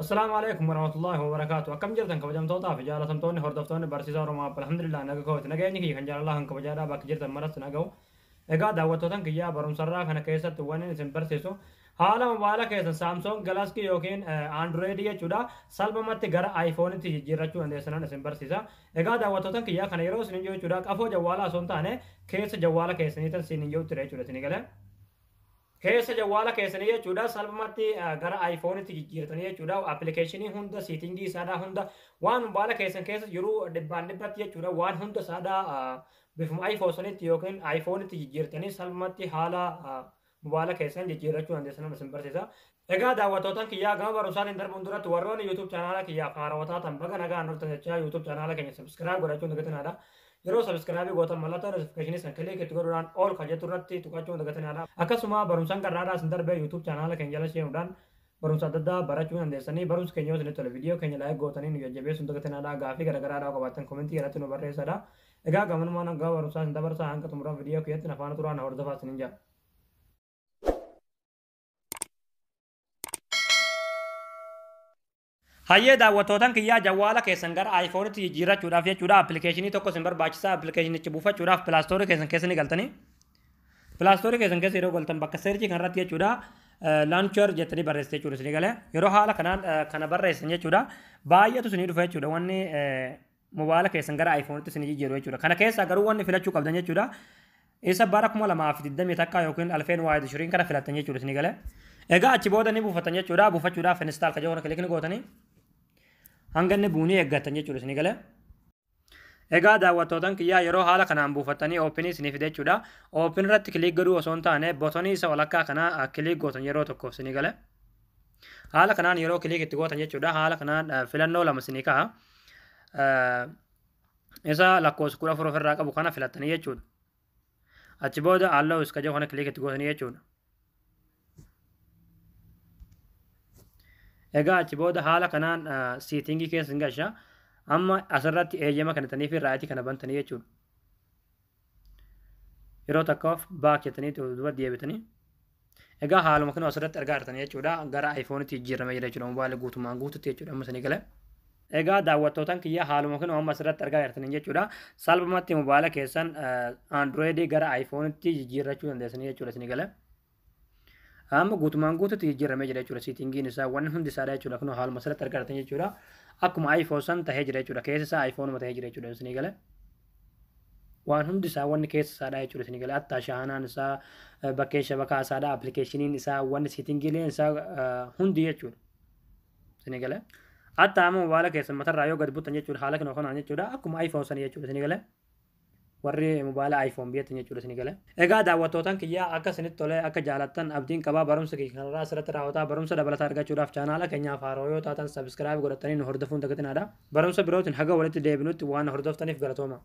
Assalaamu alaikum warahmatullahi wabarakaatu. Akkam jirtan kabajamtootaa fi jaalatamtoonni hordoftoonni barsiisaa Oromoo App? Alhamdulillah, naga kooti. Nageenyi kiyya kan jaalalaa kan kabajaadhaa bakka jirtan maratti naga'u. Egaa daawwattootan kiyyaa, barumsarraa kana keessatti wanni isin barsiisu haala mobaayila keessan Samsung Galaxy yookiin Android jechuudha salphumatti gara iPhone'itti jijjiirrachuu dandeessanan isin barsiisa. Egaa daawwattootan kiyyaa, kana yeroo isin jechuudha qafoo jawwaalaa osoo hin taane keessa jawwaala keessanii tan isin jirutti jechuudha isin galee. Keessa jawwaala keessanii jechuudha salphumatti gara iPhone'itti jijjiirtanii jechuudha, appilikeeshinii hunda, setting isaadhaa hunda, waan mobaayila keessan keessa jiru dhibbaan dhibbatti jechuudha, waan hunda isaadhaa bifuma iPhone sanitti yookiin iPhone'itti jijjiirtanii salphumatti haala mobaayila keessan jijjiirrachuu dandeessan isin barsiisa. Egaa daawwattootan kiyyaa, gama barumsaatiin darbuun duratti warroonni YouTube chaanaala kiyyaaf haarawaa taatan baga nagaan dhuftan jechaa, YouTube chaanaala keenya subscribe godhachuun dagatinaadha. Yeroo subscribe gootan mallattoo notification san click itti godhuudhaan all kan jettu irratti tuqachuun dagatinaadha. Akkasuma barumsaan garraadhaa isin darbee YouTube chaanaala keenya jala seenuudhaan barumsa adda addaa barachuu dandeessanii. Barumsi keenya yoo isinitti tole viidiyoo keenya like gootanii nu jajjabeessuun dagatinaadha. Gaafii garaagaraadhaa qabaattan comment jalatti nu barreessadha. Egaa gamanumaan gama barumsaa isin dabarsaa, hanga xumura viidiyoo kiyyatti na faana turaa, na hordofaa isinin jedha. Hayyee daawwattootan kiyyaa, jawwaala keessan gara iPhone'itti jijjiirrachuudhaaf jechuudha appilikeeshinii tokko isin barbaachisa. Appilikeeshinichi buufachuudhaaf Play Store keessan keessa ni galtanii. Play Store keessan keessa yeroo galtan bakka search kanarratti jechuudha launcher jettanii barreessitu jechuudha isinii galee. Yeroo haala kanaan kana barreessan jechuudha baay'eetu isinii dhufa jechuudha, wanni mobaayila keessan gara iPhone'itti isinii jijjiiru jechuudha. Kana keessaa garuu wanni filachuu qabdan jechuudha isa bara 2021 yookiin 2021 kana filattan jechuudha isinii galee. Egaa achi booda ni buufatan jechuudha. Buufachuudhaaf install ka jedhu click ni gootanii hanga inni buunii eeggatan jechuudha isinii galee. Egaa daawwattootan kiyyaa, yeroo haala kanaan buufatanii open isinii fide jechuudha. Open irratti click godhuu osoo hin taane button isa walakkaa kanaa click gootan yeroo tokkoof isinii galee. Haala kanaan yeroo click itti gootan jechuudha. Haala kanaan filannoo lama isinii ka'a. Isa lakkoofsa 14 ofirraa qabu kana filattanii jechuudha. Achi booda allow iska jedhu kana click itti gootanii jechuudha. Egaa achi booda haala kanaan setting keessa hin gasha. Amma asirratti eeyyama kennitanii fi right kana bantanii jechuudha. Yeroo takkaaf back jettanii duuba deebitanii. Egaa haaluma kana asirratti argaa jirtanii jechuudha. Gara iPhone'itti jijjiiramee jira jechuudha. Mobaayila guutummaan guututti jechuudha. Amma isinii galee. Egaa daawwattootan kiyya, haaluma kana amma asirratti argaa jirtanii jechuudha. Salphumatti mobaayila keessan Android gara iPhone'itti jijjiirrachuu dandeessanii jechuudha isinii galee. Amma guutumaan guututti jijjiiramee jira jechuudha. Settingiin isaa wanni hundi isaadha jechuudha. Kun haaluma asirratti argaa jirtan jechuudha. Akkuma iPhone san tahee jira jechuudha. Keessa isaa iPhoneuma tahee jira jechuudha isinii galee. Waan hundi isaa wanni keessa isaadha jechuudha isinii galee. Attaa shahanaan isaa, bakkeen shabakaa isaadha, appilikeeshiniin isaa, wanni settingiileen isaa hundi jechuudha. Isinii galee. Hatta amma mobaayila keessan matarraa yoo gad buttan jechuudha haala kana kanaan jechuudha akkuma iPhone sanii jechuudha isinii galee. Warri mobaayila iPhone biyyattan jechuudha isinii galee. Egaa daawwattootan kiyyaa, akka isinitti tolee akka jaalattan abdiin qabaa. Barumsa kiyya kanarraa asirratti raawwataa. Barumsa dabalataa argachuudhaaf chaanaala keenyaaf haaraa yoo taatan subscribe godhatanii nu hordofuun dagatinaadha. Barumsa birootiin haga walitti deebinutti waan hordoftaniif galatooma.